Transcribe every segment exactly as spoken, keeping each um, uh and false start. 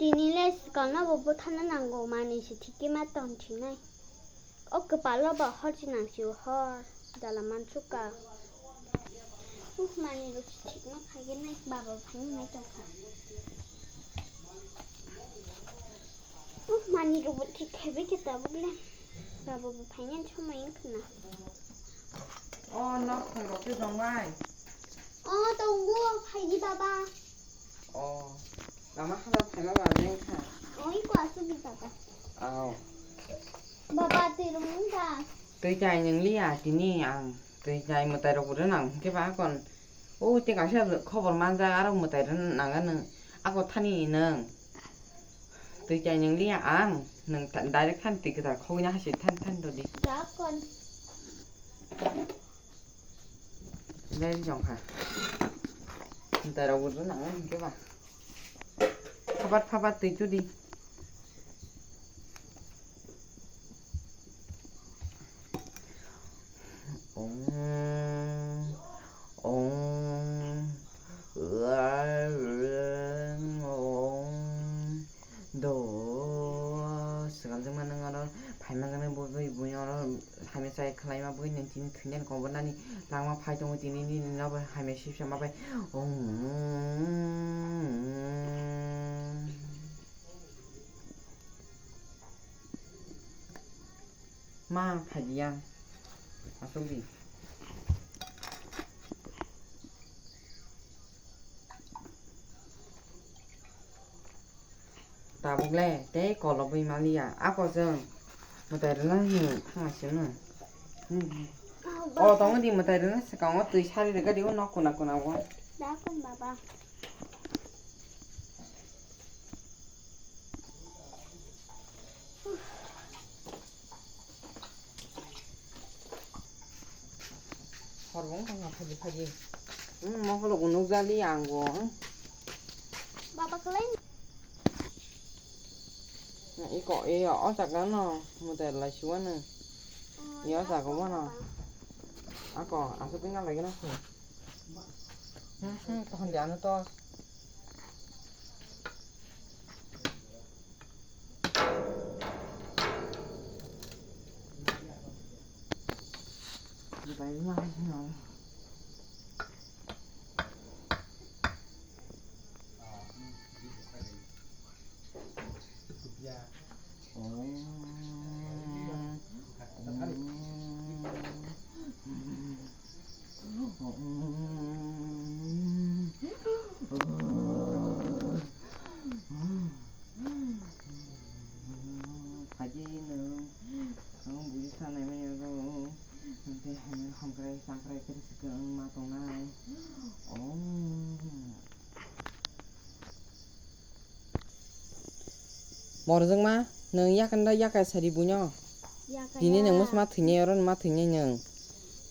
Tini le swkang no bo bwthana nango, manwi se thikhe ma tong thinai. O kwpalo bo hor se nang sio hor, jala mansukha. Uh, manwi rok se thik ma phai nai, baba phai nai tongkha. Uh, manwi rok bo thik khai bai khe tabuk le. Baba bo phai nai somoi wngkha na. O nok phai rok se tong bai. O tongo, phai di baba. O, lama hada phaima ba beng kha. Oi, ko asuk di baba. Aw. Baba, twi rwng nung da. Twi chai nung liya, tini ang twi chai mwtai rok bo rwnang hwnkhe ba kon. O, tei kaisa khobor manjak, aro mwtai rwna nang nung. Ako thani nung. Twi chai nung liya ang, nung tha-, direct thani twi kwtal khogwi na hasi thani thani rw di. Da kon. Dai jong kha. Mwtai rok bo rwna nang hwnkhe ba. Phabar phabar twi tudi. Om, om, om. Do, swkang jwkma nwng oro phaima gwnang bo, bo, bo oro hamya chaya khwlaima bo nwng tini thwinani kobor nani langma phai tongo, tini nini no bo hamya sipsa ma bai. Om. Ma, phaidi yang. Asuk di. Tabuk le tei kolobwi maliya. Ako chwng mwtai rwna hinwi thangna sino. O, tongo di mwtai rwna swkango twi sari rwgadi o nok kuna kuna o. Da kun baba. Hor bo wngkha phaji phaji. Hmm, mokolo bo nukjali ang bo. Baba kwlai. Iko, iyo, o jaga no, mwtai lai siwano. Iyo, o jaga wano. Ako, aswk wngna lai gana se. Hmm, hmm, tohon di ano to. Phaidi nwng, ang buji sanai manya rw, tei hamkrai changkrai khe swkang ma tongnai. Om. Borjwkma, nwng yakanda yaka sari buino. Yakaya. Tini nwng mwsma thwinai, oro ma thwinai nwng.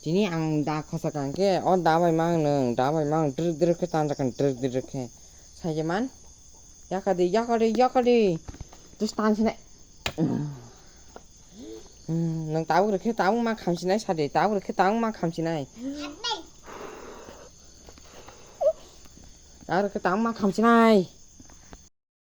Tini ang da khosa kang khe, o da bai mang nwng, da bai mang, drwk drwk khe tanjak khe, drwk drwk khe. Sai je man? Yakadi, yakadi, yakadi. Just tansinai. Hmm, nwng tabuk rwkhe tabuk ma khamsinai sadi, tabuk rwkhe tabuk ma khamsinai. Tabuk rwkhe tabuk ma khamsinai.